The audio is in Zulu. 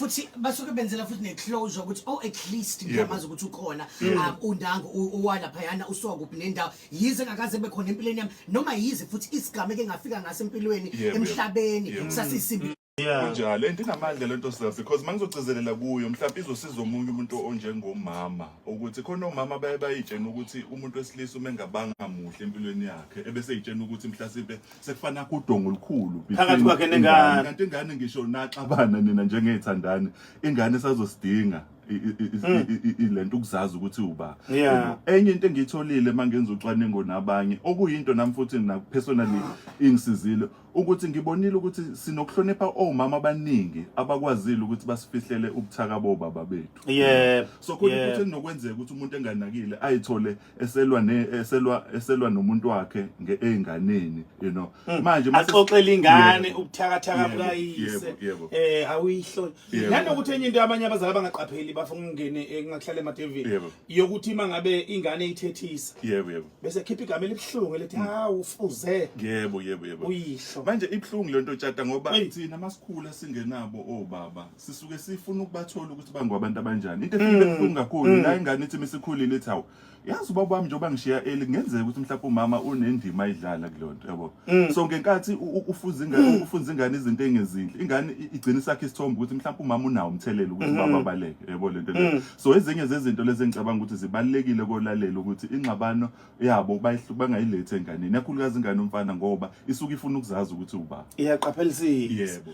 Futhi basuke benzela futhi ne-closure ukuthi, oh, at least ngiyamazi ukuthi ukhona, undango owalaphayana, usuka kuphi nendawo, yize engakaze ebe khona empilweni yami, noma yize futhi isigameko engafika ngaso empilweni emhlabeni sasisimbi. Kunjalo, and inamandla lento sir, because mangizogcizelela kuyo, mhlawumbe izosiza omunye umuntu onjengomama, ukuthi khona omama baye bayitshena ukuthi umuntu wesilisa uma engabanga muhle empilweni yakhe, ebese eyitshena ukuthi mhlasimpe sekufana kudongo olukhulu phakathi kwakhe nengane. Kanti ingane, ngisho naxabana nina njengey'thandani, ingane isazosidinga lento ukuzazi ukuthi uba. Enye into engiyitholile mangenza ucwaningo nabanye, okuyinto nami futhi na personally ingisizile, ukuthi ngibonile ukuthi sinokuhlonipha omama abaningi abakwazile ukuthi basifihlele ubuthaka bobaba bethu. So khona futhi kunokwenzeka ukuthi umuntu enganakile ayithole eselwa ne eselwa eselwa nomuntu wakhe ngeeyinganeni. Manje Axoxele ingane ubuthakathaka bukayise. Awuyihlo. Nanokuthi enye into abanye abazali abangaqapheli, bafuna ukungene engakuhlala emadevini, yokuthi mangabe ingane ithethisa, yebo yebo bese khipha igama elibuhlungu elithi, "Hawu, ufuze yebo yebo yebo uyihlo." Manje ibuhlungu lento, tshata, ngoba thina masikhula singenabo obaba, sisuke sifuna ukubathola ukuthi bangabantu abanjani. Into efike ibuhlungu kakhulu la, ingane ithi misikhulile ithi, "Hawu, yazi ubaba wami njengoba ngishiya early, kungenzeka ukuthi mhlawumbe umama unendima ayidlala kulonto," yabo. So ngenkathi ufunza ingane izinto engezinhle, ingane igcina isakhe isithombe ukuthi mhlawumbe umama unawo umthelela ukuthi ubaba abaleke, yabo lento leyo. So ezinye zezinto lezi engicabanga ukuthi zibalulekile kolalela, ukuthi ingxabano yabo bangayilethi enganeni, yakhulukazi ingane umfana, ngoba isuke ifuna ukuzazi ukuthi uba. Iyaqaphelisisa. Yebo.